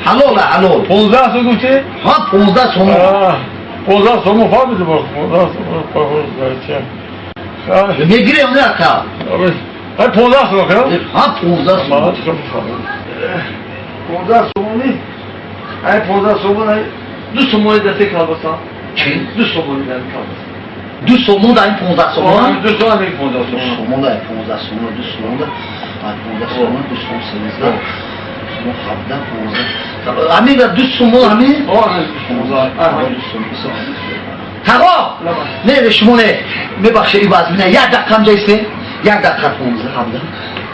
Halol, halol. 15 сум гуфтӣ? Ҳа, 15 сомон. 15 сомон фаҳмиди, бо 15 сомон пахош. Мегирем, не, ака? Ай, 15 сомон хел? Ҳа, 15 сомон. 15 сомони, ай, 15 сомон, ай, 2 сомони дасте колбаса. Чӣ? 2 сомони дар колбаса. 2 сомон дар ин 15 сомон? 2 сомон, 15 сомон. Сомон дар 15 сомон, 2 сомон дар 15 сомон, 2 сомон, 13 сомон, 17, 15, ҳамин 2 сомон, ҳамин. 2 сомон. Тағо, не, шумо не, мебахшед, иваз мина, як дақиқа ҳамҷа исте, як дақиқа. 15, 17,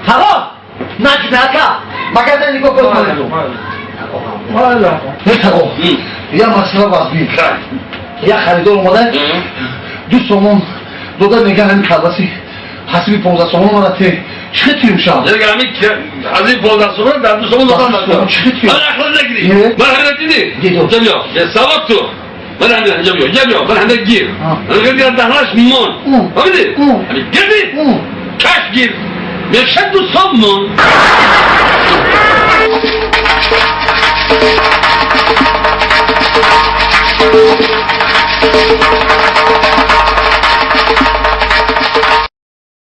тағо, наҷме, ака, магазин нигоҳ кун. Не, тағо, як масъала вазмин. Як харидор омада, 2 сомон дода, меган ҳамин колбаси ҳасиби 15 сомон мана те чӣ тиюшам? Аз ин 15 сомон дар 2 сомон додан. Чӣ тиюш? Ман ақл нагирӣ, ман ҳамина дидӣ, инҷа биё, савод ту, ман ҳамина инҷа биё, инҷа биё, ман ҳамина гир, ҳамина даҳнаш мон, фаҳмидӣ? Ҳамин гирди, каш гир, меша 2 сомон.